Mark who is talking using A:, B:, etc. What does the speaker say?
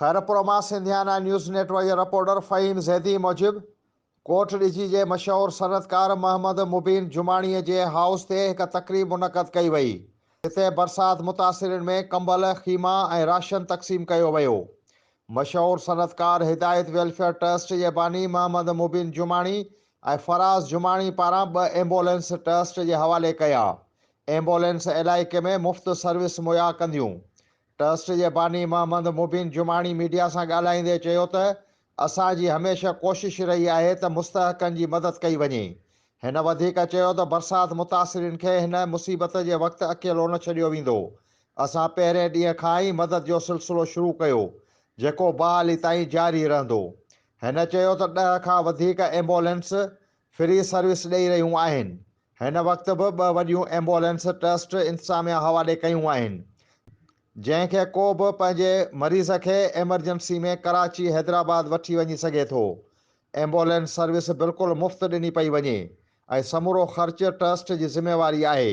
A: خيرپور مان Sindhiana news net work جي reporter Fahim Zaidi موجب ڪوٽ ڏيجي جي مشهور صنعتڪار محمد مبين جماڻي جي هائوس تي هڪ تقريب منعقد ڪئي وئي، جتي برسات متاثرين ۾ ڪمبل، خيما ۽ راشن تقسيم ڪيو ويو. مشهور صنعتڪار هدايت ويلفيئر ٽرسٽ جي باني محمد مبين جماڻي ۽ فراز جماڻي پاران ٻه ايمبولينس ٽرسٽ جي حوالي ڪيا. ايمبولينس علائقي ۾ مفت سروس مهيا ڪنديون. ٽرسٽ جي باني محمد مبين جماڻي ميڊيا سان ڳالهائيندي چيو ته اسان جي هميشه ڪوشش رهي آهي ته مستحقن جي مدد ڪئي وڃي. هن وڌيڪ چيو ته برسات متاثرين کي هن مصيبت جي وقت اڪيلو نه ڇڏيو ويندو، اسان پهرين ڏينهن کان ئي مدد جو سلسلو شروع ڪيو، جيڪو بحالي تائين جاري رهندو. هن چيو ته 10 کان وڌيڪ ايمبولينس فري سروس ڏئي رهيون آهن، هن وقت به ٻه وڏيون ايمبولينس ٽرسٽ انتظاميا حوالي ڪيون آهن، جنهن کي ڪو به پنهنجي مريض کي ايمرجنسي ۾ ڪراچي، حيدرآباد وٺي وڃي سگهي ٿو. ايمبولينس سروس بلڪل مفت ڏني پئي وڃي ۽ سمورو خرچ ٽرسٽ جي ذميواري آهي.